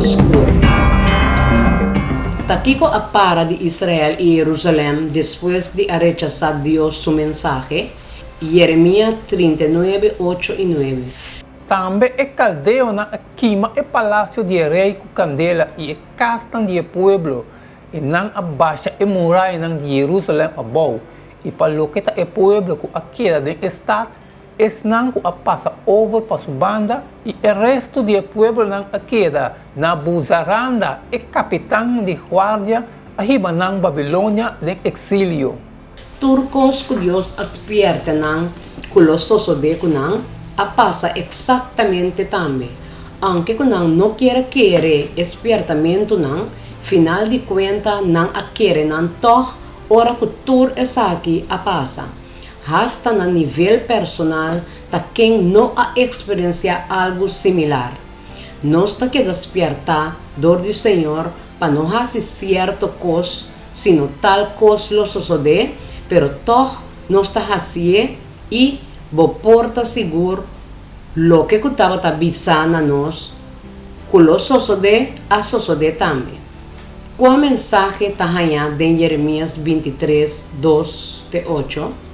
tempunan skur. Ta kiko a para di Israel i Jerusalèm despues di a rechasá Dios su mensahe? Jeremia 39, ocho i nuebe. Tambe e kaldeonan a kima e palasio di e rei ku kandela i e kasnan di e pueblo, i nan a basha e murayanan di Jerusalèm abou, i pa loke ta e pueblo ku a keda den e stat, Esnan ku a pasa over pa su banda i e restu di e pueblonan a keda na Buzaranda, e kapitan di guardia, a hiba nan Babilonia den eksilio. Tur kos ku Dios a spièrta nan ku lo sosodé ku nan, a pasa eksaktamente tambe. Aunke ku nan no kier a kere e spièrtamentunan, final di kuenta nan a kere nan tòg ora ku tur esaki a pasa. Hasta na nivel personal ta ken no a eksperensiá algu similar. Nos ta keda spièrtá dor di Señor pa no hasi sierto kos sino tal kos lo sosodé, pero tòg nos ta hasié i bo por ta sigur loke ku tabata bisá na nos ku lo sosodé a sosodé tambe. Kua mensahe ta hañá den Jeremias 23, 2 te 8?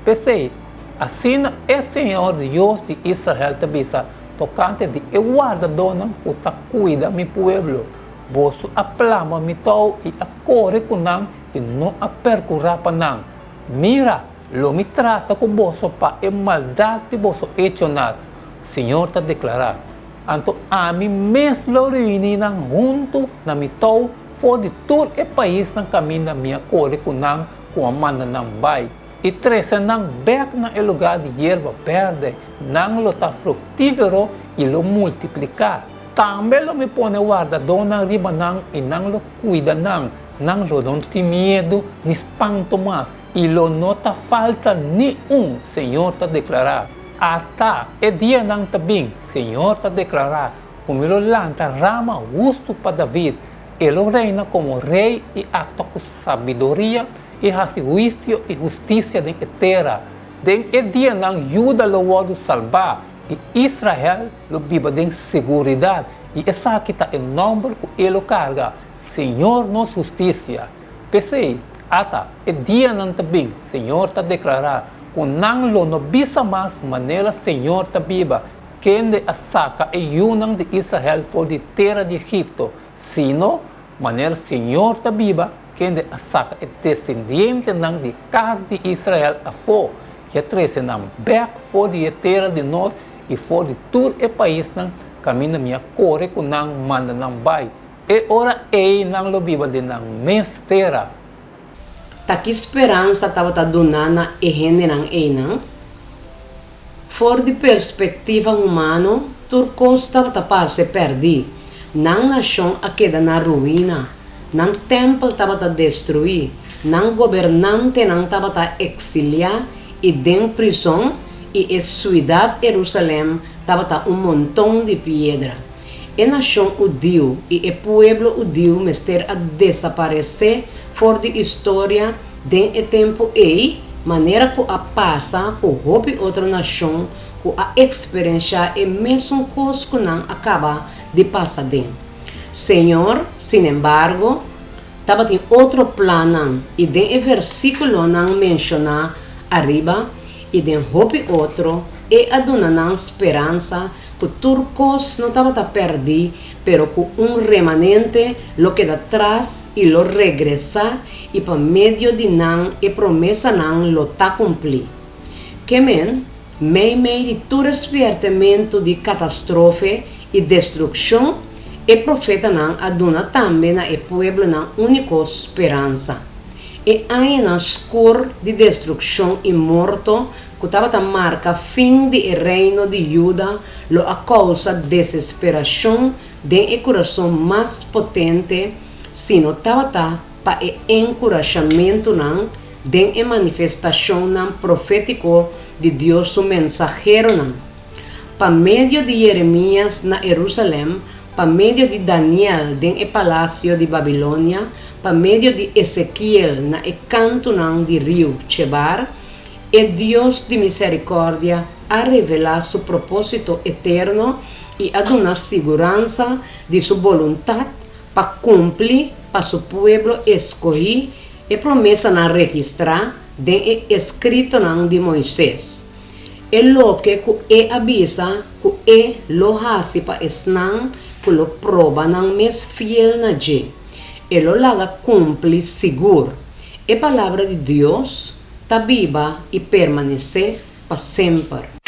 P'esei, asina e señor Dios di Israel ta bisa tokante di e wardadónan ku ta kuida mi pueblo, Boso a plama mi tou i a kore ku nan i no a perkurá pa nan. Mira, lo mi trata ku boso pa e maldat di boso echonan, señor ta deklará. Anto ami mes lo reuní nan huntu na mi tou for di tur e paisnan kaminda mi a kore ku nan ku a manda nan bai, i trese nan bèk na e lugá di yerba bèrdè, nan lo ta fruktífero i lo multipliká. Tambe lo mi pone wardadónan riba nan i nan lo kuida nan, nan lo no tin miedu ni spantu mas, i lo no ta falta ni un, Señor ta deklará. Ata, e dianan ta bin, Señor ta deklará, ku mi lo lanta rama hustu pa David, e lo reina komo rei i aktua ku sabiduria i hasi huisio i hustisia den e tera. Den e dianan Juda lo wòrdu salbá i Israel lo biba den seguridat, i esaki ta e nòmber ku e lo karga, Señor nos hustisia. P'esei, ata, e dianan ta bin, Señor ta deklará, ku nan lo no bisa mas manera Señor ta biba, kende a saka e yunan di Israel for di tera di Egipto, sino, manera Señor ta biba, kende a saka e desendientenan di kas di Israel afó, i a trese nan bèk for di e tera di nort i for di tur e paisnan kaminda mi a kore ku nan manda nan bai. E ora ei nan lo biba den nan mes tera. Ta ki speransa tabata duná na e hendenan einan? For di perspektiva humano, tur kos tabata parse pèrdí. Nan nashon a keda na ruina, nan tèmpel tabata destruí, nan gobernantenan tabata eksiliá i den prizon i e suidat Herusalèm tabata un monton di piedra. E nashon hudiu i e pueblo hudiu mester a desaparesé for di historia den e tempu ei, manera ku a pasa ku hopi otro nashon ku a eksperenshá e mesun kos ku nan a kaba di pasa den. Señor, sinembargo, tabatin otro plannan i den e versíkulonan menshoná ariba i den hopi otro, E a duna nan speransa ku tur kos no tabata pèrdí, pero ku un remanente lo keda tras i lo regresá i pa medio di nan e promesanan lo ta kumplí. Ke men, meimei di tur e spièrtementu di katastrofe i destrukshon, e profetanan a duna tambe na e pueblonan úniko speransa. E añanan skur di destrukshon i morto ku tabata marka fin di e reino di Juda lo a kousa desesperashon den e kurason mas potente si no tabata pa e enkurashamentunan den e manifestashonnan profétiko di Dios su mensaheronan. Pa medio di Jeremias na Herusalèm, pa medio di Daniel den e palasio di Babilonia, pa medio di Ezekiel na e kantunan di riu Chebar, E Dios di miserikòrdia a revelá su propósito eterno i a duna siguransa di su boluntat pa kumpli pa su pueblo eskohí e promesanan registrá den e eskritonan di Moises, e loke ku e a bisa ku e lo hasi pa esnan ku lo proba nan mes fiel na dje, e lo laga kumpli sigur. E Palabra di Dios ta biba i permanesé pa semper.